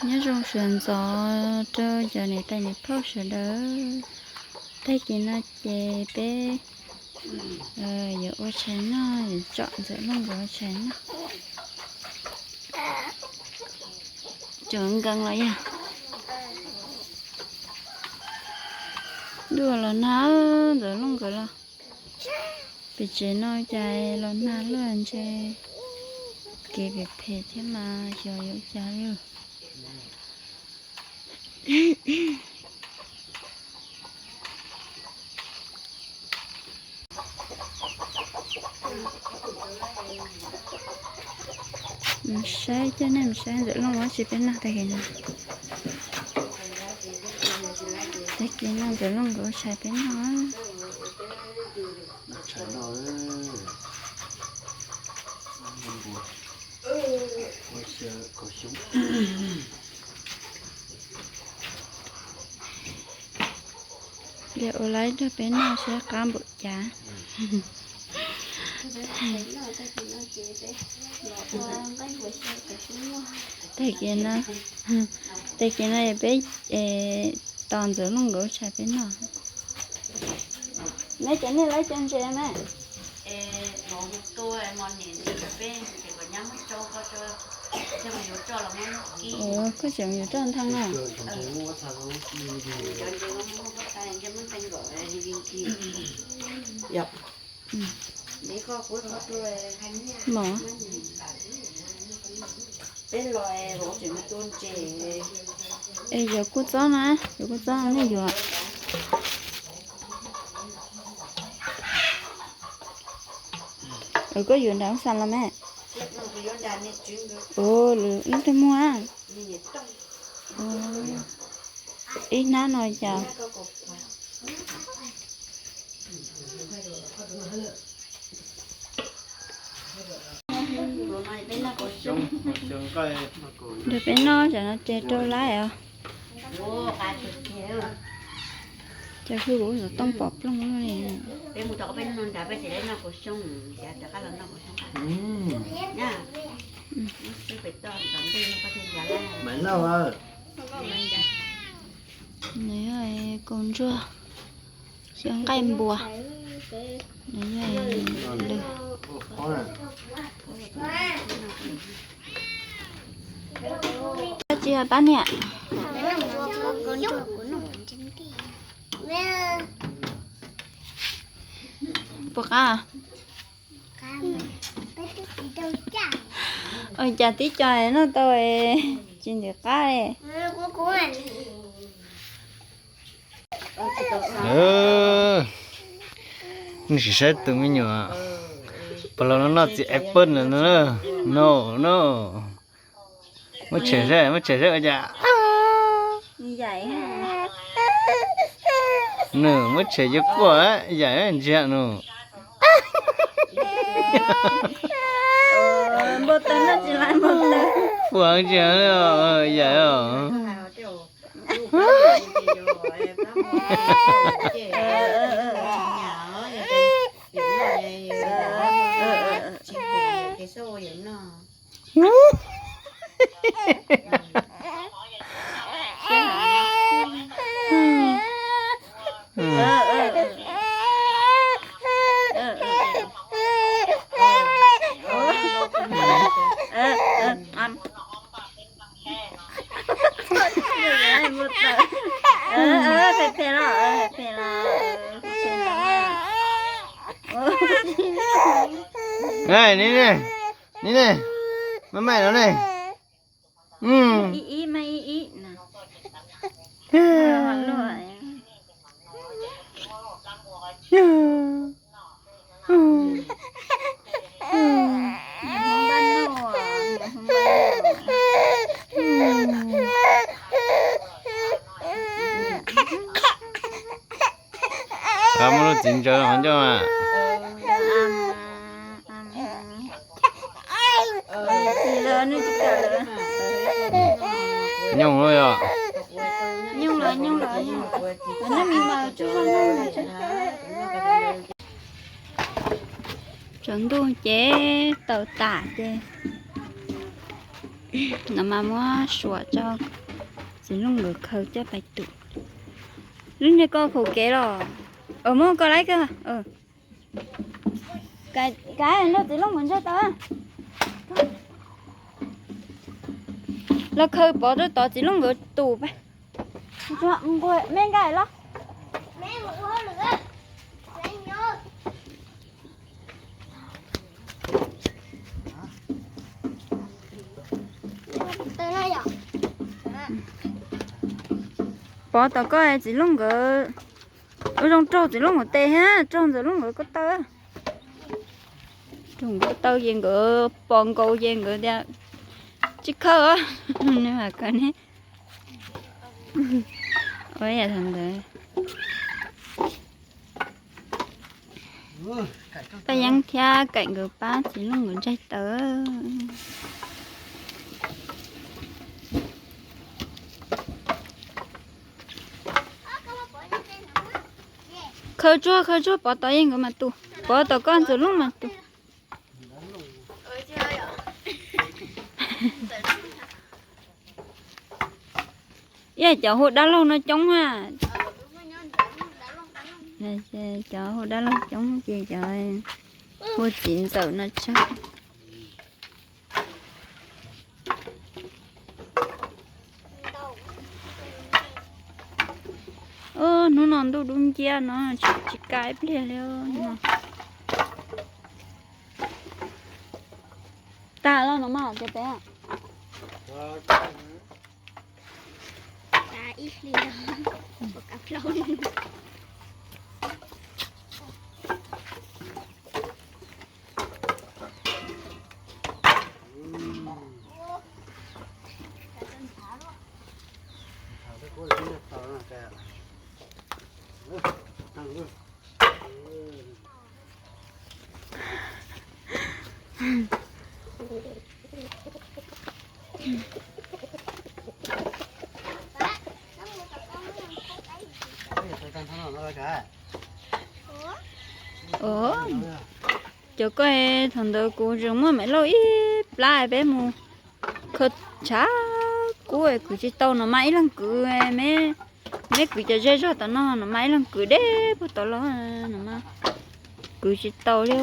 Nyob zoo sawv ntxov rau cov niam tais niam phauj sawv daws. Tag kis no ces peb yuav ua tshais noj, yuav tsom Ntxawm Looj nkawd ua tshais noj. Tseem nkees los yog dua los nag, Ntxawm Looj nkawd los pem tsev no cas los nag luaj ntshe kev phem phem thiab mas xyov yuav cas li. Mus saib, coj nej mus saib Ntxawm Looj ua tshais peb noj tag kis no. Tag kis no Ntxawm Looj nkawd ua tshais peb noj. Ua laiv rau peb noj saib qab npaum cas. Tag kis no, tag kis no peb tos Ntxawm Looj nkawd ua tshais peb noj. Neb cov nej lawv cov ntses na. Koj tseem yuav roj nthee na. Mov. Es yuav kua txob na, yuav kua txob nej yuav. Koj yuav nram ub xas los me. Lub tej muag. Ib hnab no cas. Nrog peb noj tsam no ces rau lawm os. Ces kuv ua xov tooj pom ploog li. Nws yog kaus ntsuag, xyaw nqaij npua. Nws yog lwg. Koj tsis yog pab niam. Puas qab? Ua cas tib co noj tau tsis ntim qab li. Nej sim saib tus me nyuam, pog laus no noj txiv apple no, no, no. Muab tshem saib, muab tshem saib ua cas. Nws muab tshem cov quaj yaim ntsiag nws. Puas tsis yaim os. Phem phem los, phem los. Ni ne, ni ne, maj maim no ne. Ib ib, maj ib ib. Muab lub txiv ntsaws qhov ncauj na. Nyooj lawm yog. Tsaus ntuj ces taws tam ces No mas muab suam rau txiv Looj nkawd khaws coj pais tum. Lub niag koj khaum kev los? Muab koj laib koj. Kav nrog txiv Looj nkawd ntsaig tau. Los khaws pov rau tod txiv Looj nkawd tus. Me nqaij los? Pov tom koj txiv Looj nkawd. Ua zoo raug txiv Looj nkawd tes hab raug ntxawm Looj nkawd ko taw. Raug nkawd taw ces nkawd pom nkaus ces nkawd tias tsis khaws os. Nws mam khaws ne. Ua yam thaum ntawd Paj Yeeb thiab Kaim nkawd pab txiv Looj nkawd ntsaig taw. Khaws tsuag khaws tsuag pov tod yeej nkawd mas tus, pov tom koj ntxawm Looj mas tus. Ib cov hu dab laug no coob a. Cov hu dab laug coob ces cov hu txiv ntxawm no tsawg. Hnub no ntuj dub nciab no tsis kaj ib pliag li. Tag los no mas cov peb. Cov koj, thaum ntawd kuv tseem muaj Maiv Lauj ib plab peb mus khaws tshav kub kwv tsis tau no mas ib leeg kwv, meb kwv cov zej zog tom no no mas ib leeg kwv deb puag tod los no mas kwv tsis tau li.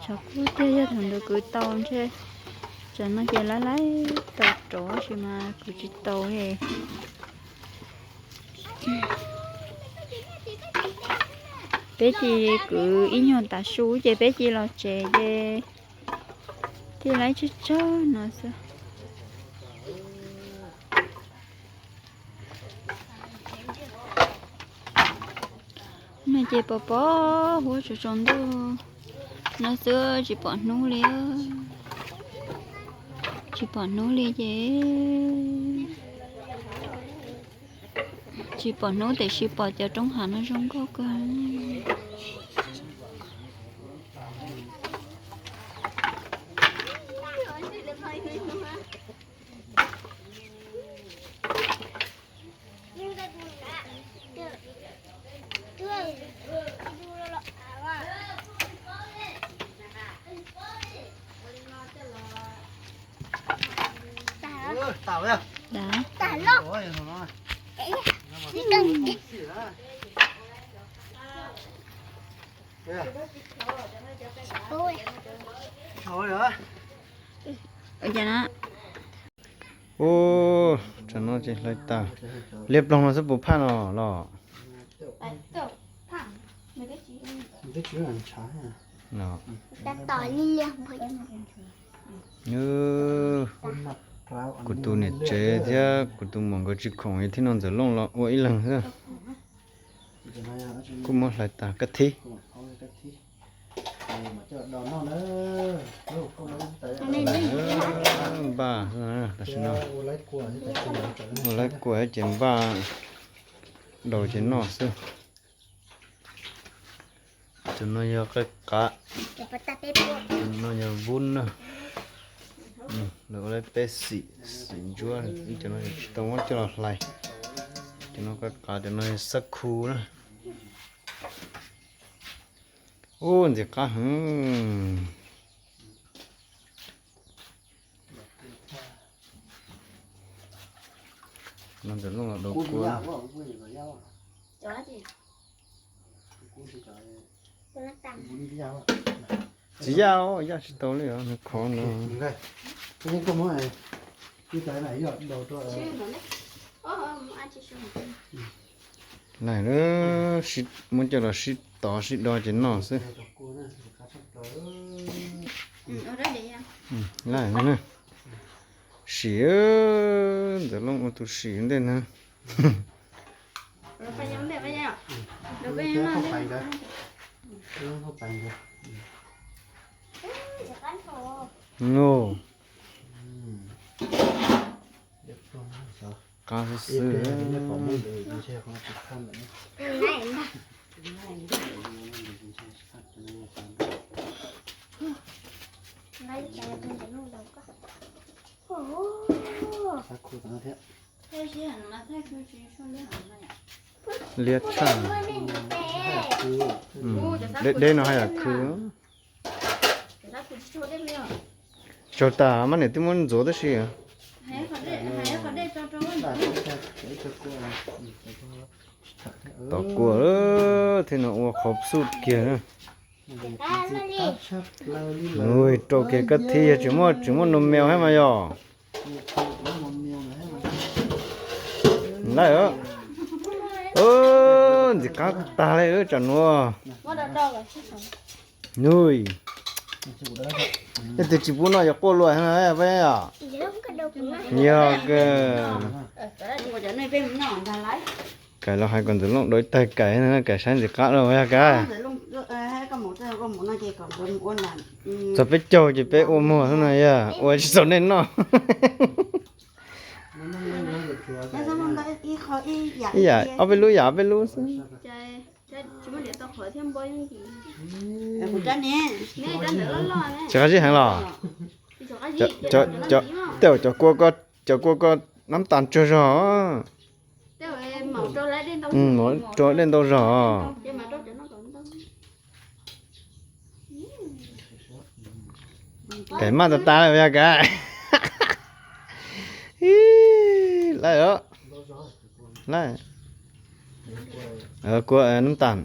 Tshav kub tiag, yog thaum ntawd kwv tau ntshe tsam no ces laib laib tau rov tsis mas kwv tsis tau li. Peb cia li kwv ib nyuag tav su ces peb cia li los tsev ces thiaj laib tsawg tsawg no xwb. No ces pos pos huab tsaus tsaus ntuj no xwb tsis pom hnub li. Tsis pom hnub li ces tsis pom hnub tiam sis pom cov roob hav no zoo nkauj kawg. Ub, tsam no ces hlais tas. Liab ploog no xwb puas phaj no los? Kuv tus niam tsev thiab kuv tus muam nkawd tsis khoom thiab no Ntxawm Looj los ua ib leeg xwb. Kuj muab hlais tas kab thib. Npaj tam sim no, ua laib kua ces npaj daus ces noj xwb. Tus no yog qaib qav, tus no yog vub na. Lawv ua laib peb xim, xim ntsuab, ib cov no tsis tau muab coj los hlais. Cov no qaib qav, cov no yog xab khu na. Ub, ntxim qab heev. No Ntxawm Looj los dau kua. Tsis yaj os, yaj tsis tau li os, nws khov no. Lawm, muab coj los sib tov sib do ces noj xwb. Lawm, sim, Ntxawm Looj ua tus sim ntej na. Qab xwb xwb. Liab tshaj. Deb deb no haj yam khw. Tsaug tas mas niam twb muab ntxuav tab sis. Tom kua thiab no ua qhov xub kiag na. Ui, rau kiag kab thib yog tsis muaj, tsis muaj nus meos thiab mas yog. Lawm, ntxim qab tag li tsam nuav. Nui, leej twg tsis pub noj yuav quaj luaj na peb os. Yog kawg. Kais los hais kom Ntxawm Looj dau ib tag kais, kais saib ntxim qab los yog kais. Txog peb caug ces peb ua muag xwb no yog ua tsis txaus nej noj. Ib yam ob peb lub, yam ob peb lub xwb. Tsis qab zib heev los? Tej zaum cov kua ko, cov kua ko nab tas tsawg zog. Rau dej ntau zog. Kais maj tas tas lawm yog kais. Lawm, lawm. Kua nab tas.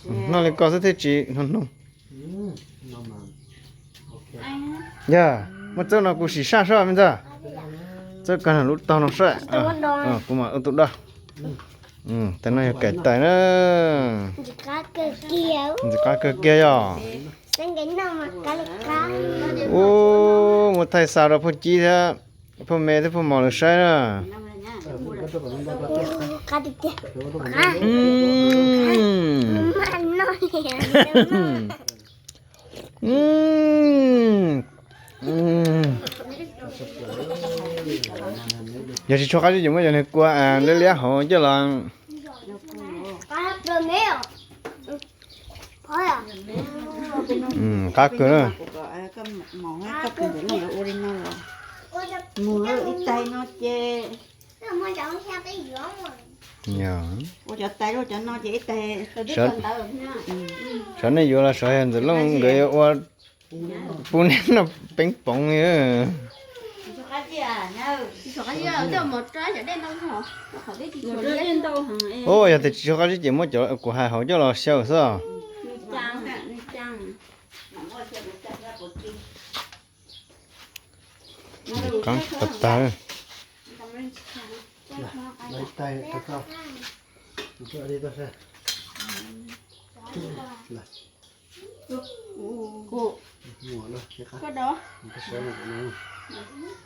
Noj li ko xwb thiaj tsis hnov hnov. Yog muaj txawb no kuv sim saj soj me ntxawg. Txawb kag lub tog no saj. Kuv mam ua tus do. Tais no yog kais tais na. Ntxim qab kawg kiag yog. Ub, muaj thaij xa rau phauj Cib thiab phauj Me thiab phauj Mos lawv saib na. Yog tsis tshua qab zib ces muab cov niag kua liab liab hauv coj los. Qab kawg na. Xyov nej yuav los xyov yog Ntxawm Looj nkawd yuav ua pub nej noj peeb poov li. Ub, yog tias tsis tshua qab zib ces muab cov kuv hais hauv coj los xyaw xwb. Qab tag tag.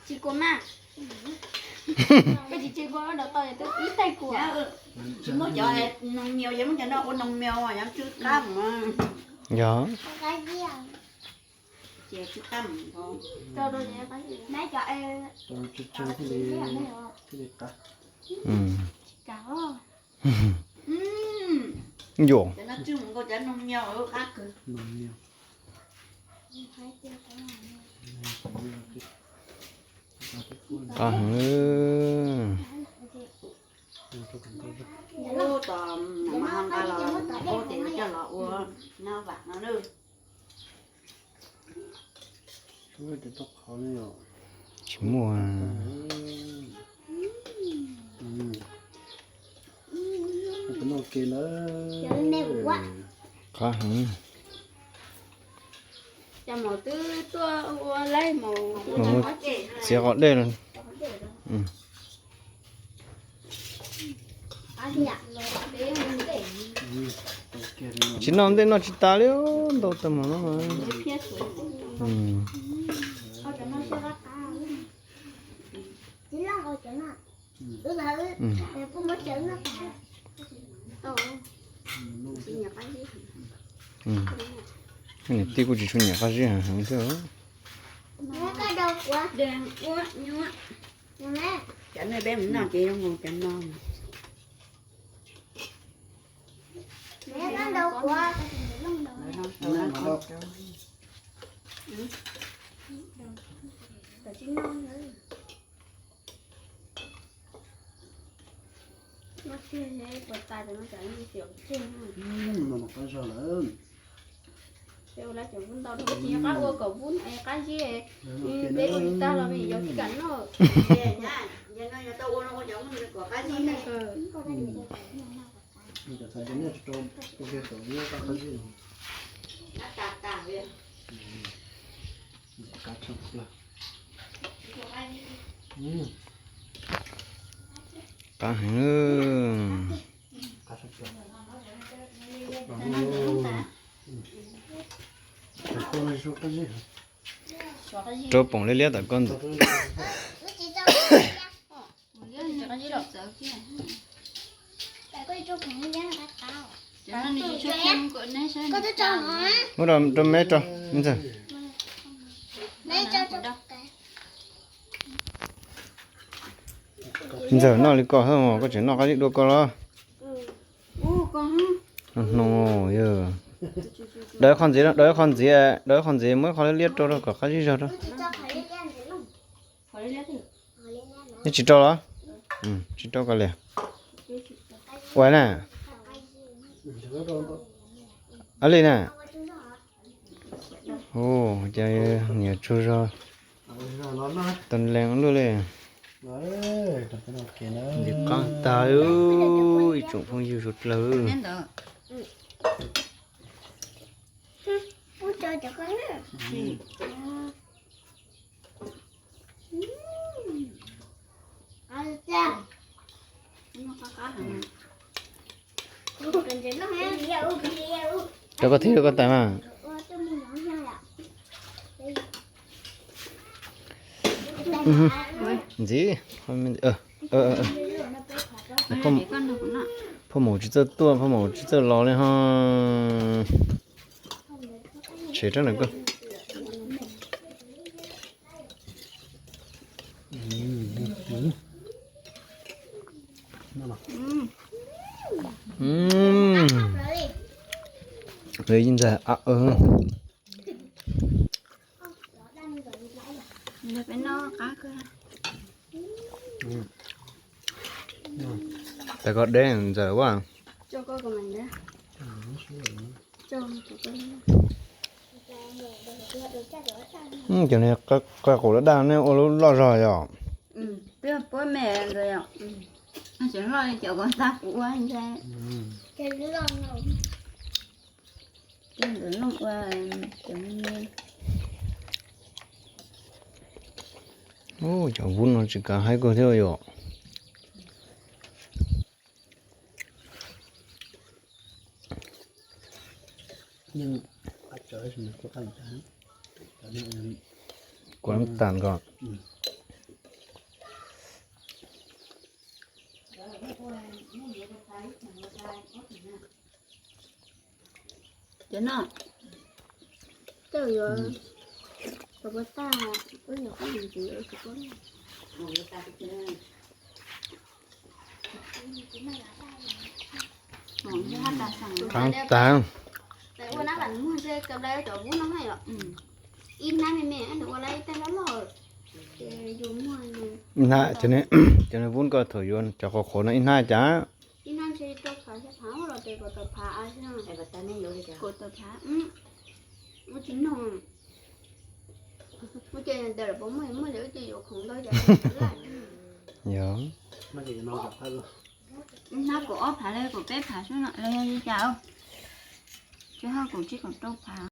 Tsis kua mas. Koj tsis tsis kua, koj dov tau ib taig kua. Tsis muab cov noog mios, yog muab cov no ua noog mios yog tsw qab mus. Yog. Ces tsw qab mus. Yuam. Qab heev. Tos mas ho nqa los ub ces coj los ua nab vam no na. Tsis muaj. Qab heev. Mus txiav qos dej lawm. Tsis noj ntej noj tsis tas li, ntau tag npaum no. Niam tij kuj tsis tshua nyiam qab zib heev thiab. Qab zib, peb ua tsis tag los yog tsis kam noj. Qab heev. Rau poom liab liab tom koj ntxawm. Muab rau meb rau ntxawm. Ntxawm noj li ko xwb, koj tseem noj qab zib dua koj los? Hnoos, yog. Daws qhov ntxiv, daws qhov ntxiv, daws qhov ntxiv, muab qhov liab liab rau, rau kom qab zib zog rau. Neb tsis rau los? Tsis rau ko li. Ua na. Ab li na. Ua cas niam tsaug zog, tas lees luaj li. Nti qab tag, ib tsoom phooj ywg suav dlawg. Rau koj thiab rau koj tais mas. Ntxiv, phauj maum tsis txawj tuaj, phauj maum tsis txawj los li ho. Tshem rab ntawm koj. Ntxawg, tas koj deb ntxawg ua. Cov qus daj daj nej ua lub loj zog yom? Puab me ntawd yom? Tseem loj li cov kuv tag kuv ua ntag. Ub, cov vub no tsis kav haib kawg thiab yom. Kuv tas ko. Cov no, coj yuav, cov puas tag, wb nyuam qhuav ntxiv ua tsis tau. Qab tag. Ib hnab me me, nws ua lawm ib tag loj loj. Ib hnab, cov no vub koj thaum yuav cov qhuav qhuav no ib hnab cas? Ib hnab ntshe rau phav xya phav los ces kaum tawm phav. Kaum tawm phav, ua tsis noog. Ua ces ntawm puas muaj muaj ces wb ces yuav khoom ntau ces. Yog. Hnab kaum ob phav los yog kaum peb phav xwb no los yog li cas? Tsis haj kaum tsib kaum rau phav.